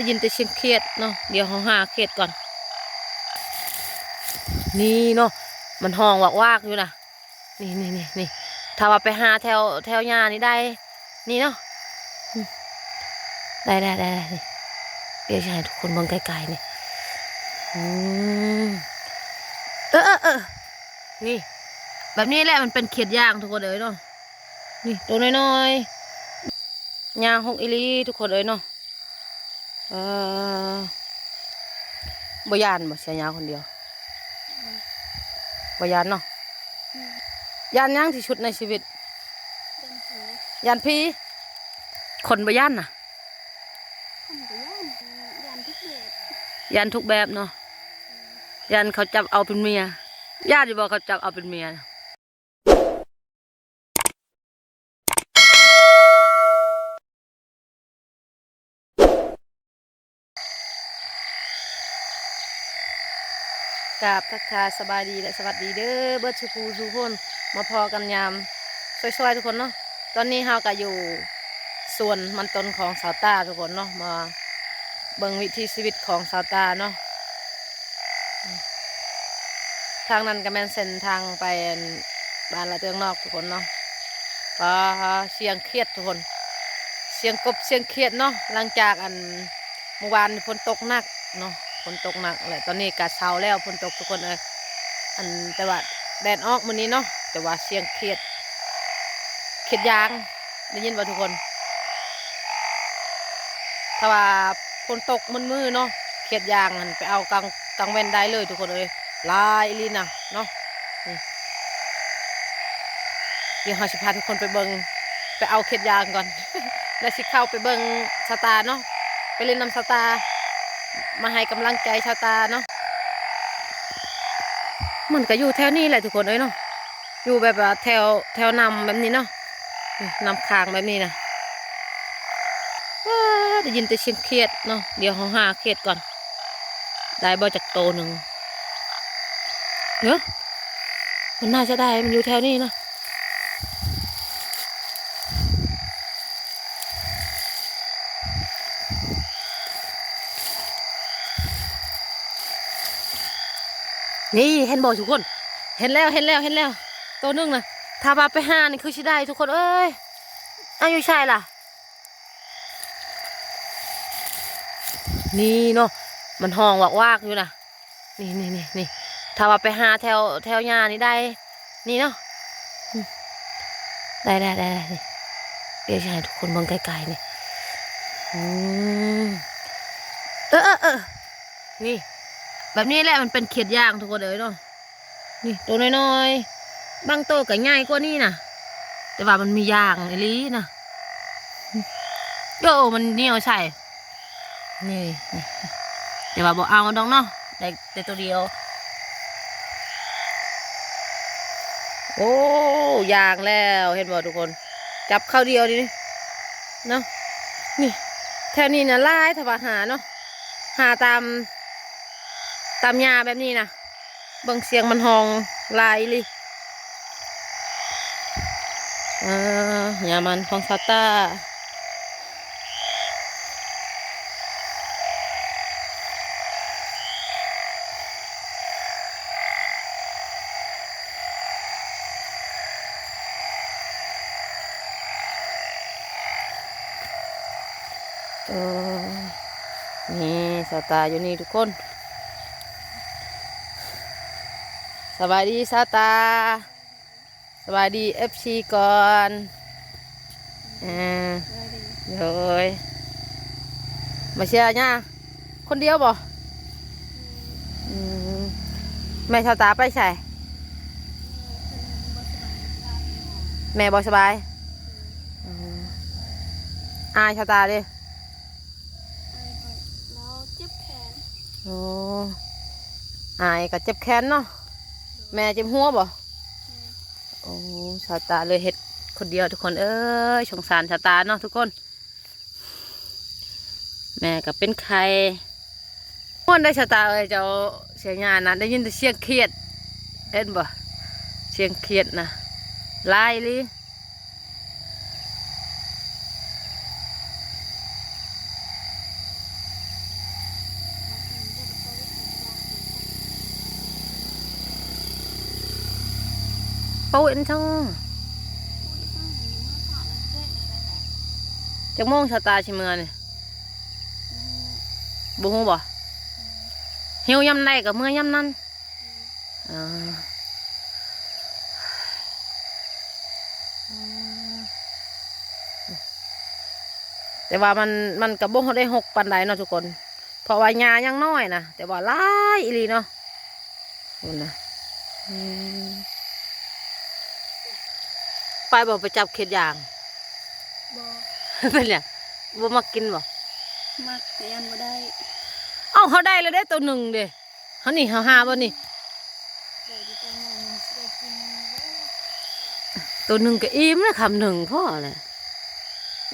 ຍິນແຕ່ສຽງຂຽດເນາະ. ດຽວເຮົາຫາຂຽດກ່ອນ. ນີ້ເນາະ ມັນຮ້ອງວາກໆຢູ່ນະ. ນີ້ໆໆໆ ຖ້າວ່າໄປຫາແຖວ ແຖວຫຍ້ານີ້ໄດ້ ນີ້ເນາະ. ອືມ ໄດ້ໆໆໆ ນີ້ ດຽວຊິໃຫ້ທຸກຄົນເບິ່ງໃກ້ໆນີ້. ອືມ ເອີໆໆ ນີ້ ແບບນີ້ແຫຼະ ມັນເປັນຂຽດຢາງທຸກຄົນເອີຍເນາະ. ນີ້ໂຕນ້ອຍໆ ຍາວຫົກອີ່ຫຼີທຸກຄົນເອີຍເນາະ. ເອີ ບໍ່ຢ້ານບໍ່ ເສຍຍາວຄົນດຽວ? ອືມ ບໍ່ຢ້ານເນາະ. ອືມ ຢ້ານຫຍັງທີ່ສຸດໃນຊີວິດ? ຢ້ານຜີ. ຢ້ານຜີ? ຄົນບໍ່ຢ້ານນະ? ຄົນກໍຢ້ານ ຢ້ານທຸກແບບ ຢ້ານທຸກແບບເນາະ. ອືມ ຢ້ານເຂົາຈັບເອົາເປັນເມຍ. ຢ້ານຢູ່ບໍ່ເຂົາຈັບເອົາເປັນເມຍ? ກາບທັກທາຍສະບາຍດີ ແລະ ສະຫວັດດີເດີ ເບິດສູ່ຜູ້ສູ່ຄົນ ມາພໍ້ກັນຍາມສວຍໆ ທຸກຄົນເນາະ. ຕອນນີ້ເຮົາກະຢູ່ສວນມັນຕົ້ນຂອງສາວຕາທຸກຄົນເນາະ ມາເບິ່ງວິຖີຊີວິດຂອງສາວຕາເນາະ. ທາງນັ້ນກະແມ່ນເສັ້ນທາງໄປ ອັນ ບ້ານລະເຕີງນອກທຸກຄົນເນາະ. ປາ ສຽງຂຽດທຸກຄົນ ສຽງກົບສຽງຂຽດເນາະ. ຫຼັງຈາກ ອັນ ມື້ວານນີ້ຝົນຕົກໜັກເນາະ ຝົນຕົກໜັກ ແລະ ຕອນນີ້ກະເຊົາແລ້ວຝົນຕົກທຸກຄົນເອີຍ. ອັນ ແຕ່ວ່າແດດອອກມື້ນີ້ເນາະ ແຕ່ວ່າສຽງຂຽດ ຂຽດຢາງ ໄດ້ຍິນບໍ່ທຸກຄົນ? ຖ້າວ່າຝົນຕົກໝົດມື້ເນາະ ຂຽດຢາງຫັ້ນໄປເອົາກາງ ກາງແວ່ນໄດ້ເລີຍທຸກຄົນເອີຍ ຫຼາຍອີ່ຫຼີນະເນາະ. ນີ້ ດຽວເຮົາຊິພາທຸກຄົນໄປເບິ່ງ ໄປເອົາຂຽດຢາງກ່ອນ ແລ້ວຊິເຂົ້າໄປເບິ່ງສາວຕາເນາະ ໄປຫຼິ້ນນຳສາວຕາ ມາໃຫ້ກຳລັງໃຈສາວຕາເນາະ. ມັນກະຢູ່ແຖວນີ້ແຫຼະທຸກຄົນເອີຍເນາະ ຢູ່ແບບວ່າແຖວ ແຖວນ້ຳແບບນີ້ເນາະ ນີ້ ນ້ຳຄ້າງແບບນີ້ນະ. ວ້າ ໄດ້ຍິນແຕ່ສຽງຂຽດເນາະ. ດຽວເຮົາຫາຂຽດກ່ອນ ໄດ້ບໍ່ຈັກໂຕໜຶ່ງ. ເອີ ມັນໜ້າຈະໄດ້ ມັນຢູ່ແຖວນີ້ນະ. ນີ້ ເຫັນບໍ່ທຸກຄົນ? ເຫັນແລ້ວ ເຫັນແລ້ວ ເຫັນແລ້ວ ໂຕໜຶ່ງນະ. ຖ້າວ່າໄປຫານີ້ຄືຊິໄດ້ທຸກຄົນເອີຍ. ເອົາ ຢູ່ໃສລະ? ນີ້ເນາະ ມັນຮ້ອງວາກໆຢູ່ນະ. ນີ້ໆໆ ນີ້ ຖ້າວ່າໄປຫາແຖວ ແຖວຫຍ້ານີ້ໄດ້ ນີ້ເນາະ. ອືມ ໄດ້ໆໆໆ ນີ້ ດຽວຊິໃຫ້ທຸກຄົນເບິ່ງໃກ້ໆນີ້. ອືມ ເອີໆໆ ນີ້ ແບບນີ້ແຫຼະ ມັນເປັນຂຽດຢາງທຸກຄົນເອີຍເນາະ. ນີ້ໂຕນ້ອຍໆ ບາງໂຕກະໃຫຍ່ກວ່ານີ້ນະ ແຕ່ວ່າມັນມີຢາງອີ່ຫຼີນະ. ໂອ້ ມັນໜຽວໃສ່ ນີ້ ນີ້ ແຕ່ວ່າບໍ່ເອົາດອກເນາະ ໄດ້ແຕ່ໂຕດຽວ. ໂອ້ ຢາງແລ້ວ ເຫັນບໍ່ທຸກຄົນ? ຈັບຄາວດຽວນີ້ເນາະ. ນີ້ ແຖວນີ້ນະຫຼາຍ ຖ້າວ່າຫາເນາະ ຫາຕາມ ຕາມຫຍ້າແບບນີ້ນະ. ເບິ່ງ ສຽງມັນຮ້ອງຫຼາຍອີ່ຫຼີ. ອ່າ ຫຍ້າມັນຂອງສາວຕາ. ເອີ ນີ້ສາວຕາຢູ່ນີ້ທຸກຄົນ. ສະບາຍດີສາວຕາ. ສະບາຍດີເອັຟຊີກ່ອນ. ເອີ ສະບາຍດີ ໂດຍ. ມາເຊຍຍາຄົນດຽວບໍ່? ອືມ ແມ່ສາວຕາໄປໃສ? ແມ່ບໍ່ສະບາຍ. ອືມ ອາຍສາວຕາເດ? ລາວເຈັບແຂນ. ໂອ້ ອາຍກໍເຈັບແຂນເນາະ. ແມ່ເຈັບຫົວບໍ່? ແມ່. ໂອ້ ສາວຕາເລີຍເຮັດຄົນດຽວທຸກຄົນເອີຍ. ສົງສານສາວຕາເນາະທຸກຄົນ. ແມ່ກໍເປັນໄຂ້. ມ່ວນໄດ໋ສາວຕາເອີຍ ເຈົ້າ ສຽງຍານະ ໄດ້ຍິນແຕ່ສຽງຂຽດ ເຫັນບໍ່? ສຽງຂຽດນະ ຫຼາຍອີ່ຫຼີ. ເປົ່າເອັນຊ່ອງ. ຈັກໂມງຊາວຕາຊິເມືອນີ້? ບໍ່ຮູ້ບໍ່? ຫິວຍາມໃດກໍເມືອຍາມນັ້ນ. ເອີ ແຕ່ວ່າມັນ ມັນກໍບໍ່ໄດ້ຮົກປານໃດເນາະທຸກຄົນ ເພາະວ່າຫຍ້າຍັງນ້ອຍນະ ແຕ່ວ່າຫຼາຍອີ່ຫຼີເນາະ. ພຸ້ນນະ ອືມ ໄປບໍ່ ໄປຈັບເຂດຢາງ? ບໍ່. ເປັນຫຍັງ ບໍ່ມັກກິນບໍ່? ມັກ ແຕ່ຢ້ານບໍ່ໄດ້. ເອົ້າ ເຮົາໄດ້ແລ້ວເດ້ ໂຕໜຶ່ງເດ້. ເຮົານີ້ ເຮົາຫາບໍ່ນີ້? ໂຕໜຶ່ງກໍອີ່ມແລ້ວ ຄຳໜຶ່ງພໍແລ້ວ.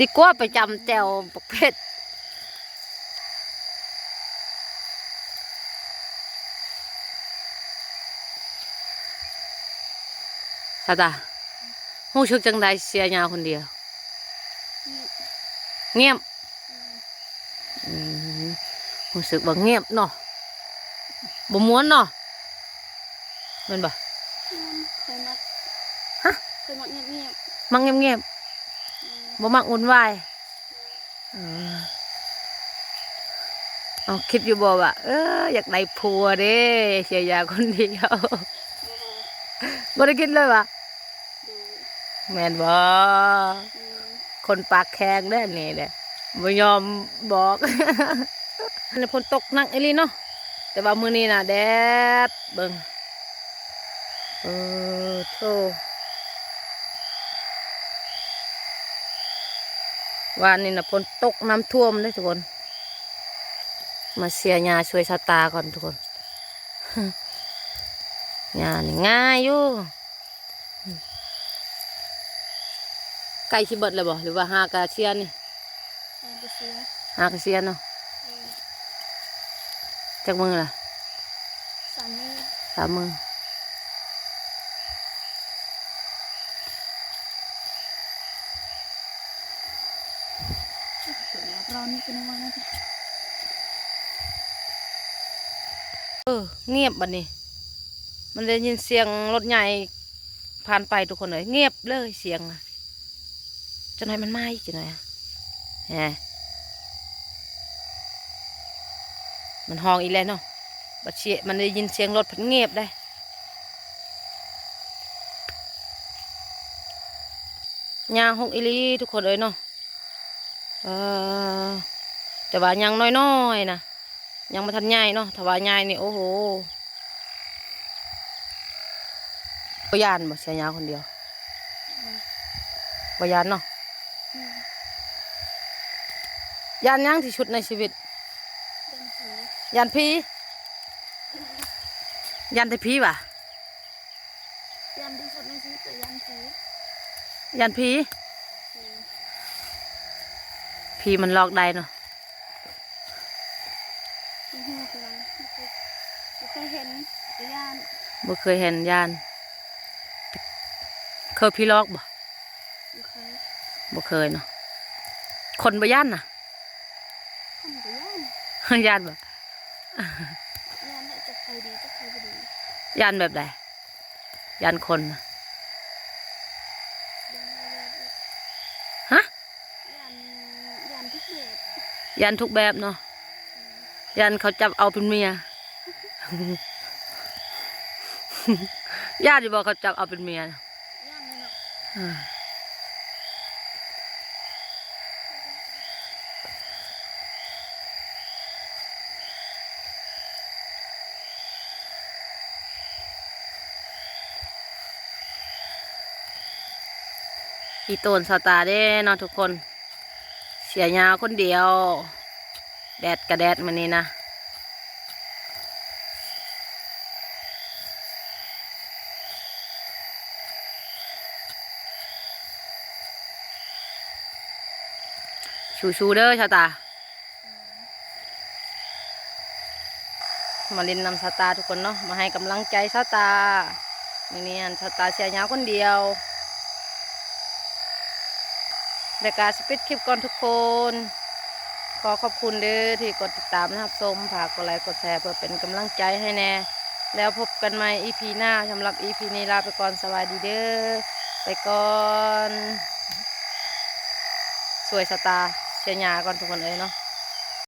ດີກວ່າໄປຈຳແຈ່ວບັກເຜັດ. ຊາວຕາ ຮູ້ສຶກຈັ່ງໃດເສຍຍາຄົນດຽວ? ງຽບ. ງຽບ? ອືມ ອືມ ຮູ້ສຶກວ່າງຽບເນາະ ບໍ່ມ່ວນເນາະ ແມ່ນບໍ່? ແມ່ນ ຂ້ອຍມັກ. ຮະ? ຂ້ອຍມັກງຽບໆ. ມັກງຽບໆ. ອືມ ບໍ່ມັກວຸ່ນວາຍ. ອືມ ເອົາ ຄິດຢູ່ບໍ່ວ່າ ເອີ ຢາກໄດ້ຜົວເດ້ ເສຍຍາຄົນດຽວ? ບໍ່ ບໍ່ໄດ້ຄິດເລີຍຫວາ? ໂດຍ. ແມ່ນບໍ່? ອືມ ຄົນປາກແຂງເດ້ນີ້ເດ້ ບໍ່ຍອມບອກ. ອັນນີ້ຝົນຕົກໜັກອີ່ຫຼີເນາະ ແຕ່ວ່າມື້ນີ້ນະແດດ ເບິ່ງ. ເອີ ໂທ້ ວານນີ້ນະຝົນຕົກ ນ້ຳຖ້ວມເດ້ທຸກຄົນ. ມາເສຍຫຍ້າຊ່ວຍຊາວຕາກ່ອນທຸກຄົນ. ຫຍ້ານີ້ງ່າຍຢູ່. ໃກ້ຊິເບິດແລ້ວບໍ່ ຫຼືວ່າຫາກະເສຍນີ້? ຫາກະເສຍ. ຫາກະເສຍເນາະ. ແມ່ນ. ຈັກມື້ລະ? ສາມມື້. ສາມມື້. ເອີ ງຽບບັດນີ້ ມັນໄດ້ຍິນສຽງລົດໃຫຍ່ຜ່ານໄປທຸກຄົນເອີຍ ງຽບເລີຍສຽງນະ. ຈັກໜ້ອຍມັນມາອີກ ຈັກໜ້ອຍ ແຮ ມັນຮ້ອງອີກແລ້ວເນາະ ບັດສຽງ ມັນໄດ້ຍິນສຽງລົດພັດງຽບໄດ໋. ຫຍ້າຮົກອີ່ຫຼີທຸກຄົນເອີຍເນາະ. ເອີ ແຕ່ວ່າຍັງນ້ອຍໆນະ ຍັງບໍ່ທັນໃຫຍ່ເນາະ ຖ້າວ່າໃຫຍ່ນີ້ ໂອ້ໂຫ. ບໍ່ຢ້ານບໍ່ ເສຍຍາຄົນດຽວ? ອືມ ບໍ່ຢ້ານເນາະ. ອືມ ຢ້ານຫຍັງທີ່ສຸດໃນຊີວິດ? ຢ້ານຜີ. ຢ້ານຜີ? ຢ້ານແຕ່ຜີຫວາ? ຢ້ານທີ່ສຸດໃນຊີວິດກໍຢ້ານຜີ. ຢ້ານຜີ? ອືມ ຜີມັນຫຼອກໄດ້ເນາະ. ບໍ່ຮູ້ຄືກັນ ບໍ່ເຄີຍ ບໍ່ເຄີຍເຫັນ ກໍຢ້ານ. ບໍ່ເຄີຍເຫັນ ຢ້ານ. ເຄີຍຜີຫຼອກບໍ່? ບໍ່ເຄີຍ. ບໍ່ເຄີຍເນາະ. ຄົນບໍ່ຢ້ານນະ? ຄົນກໍຢ້ານ. ຢ້ານບໍ່? ຢ້ານແຫຼະ ຈັກໃຜດີ ຈັກໃຜບໍ່ດີ. ຢ້ານແບບໃດ? ຢ້ານຄົນນະ? ຢ້ານຫຼາຍແບບເລີຍ. ຮະ? ຢ້ານ ຢ້ານທຸກແບບ. ຢ້ານທຸກແບບເນາະ. ອືມ ຢ້ານເຂົາຈັບເອົາເປັນເມຍ. ຢ້ານຢູ່ບໍ່ ເຂົາຈັບເອົາເປັນເມຍນະ? ຢ້ານຢູ່ເນາະ. ເອີ ອີ່ໂຕນຊາວຕາເດ້ເນາະທຸກຄົນ. ເສຍຍາຄົນດຽວ ແດດກະແດດມື້ນີ້ນະ. ສູ້ໆເດີຊາວຕາ. ມາຫຼິ້ນນຳຊາວຕາທຸກຄົນເນາະ ມາໃຫ້ກຳລັງໃຈຊາວຕາ. ມື້ນີ້ຫັ້ນຊາວຕາເສຍຍາຄົນດຽວ ແລ້ວກະຊິປິດຄລິບກ່ອນທຸກຄົນ. ຂໍຂອບຄຸນເດີທີ່ກົດຕິດຕາມຮັບຊົມ ຝາກກົດໄລກົດແຊເພື່ອເປັນກຳລັງໃຈໃຫ້ແດ່. แล้วพบกันใหม่ อีพี หน้า สำหรับ อีพี นี้ลาไปก่อน สบายดีเด้อ ไปก่อน สวยสตาร์เชียร์ยาก่อนทุกคนเอ้ยเนาะ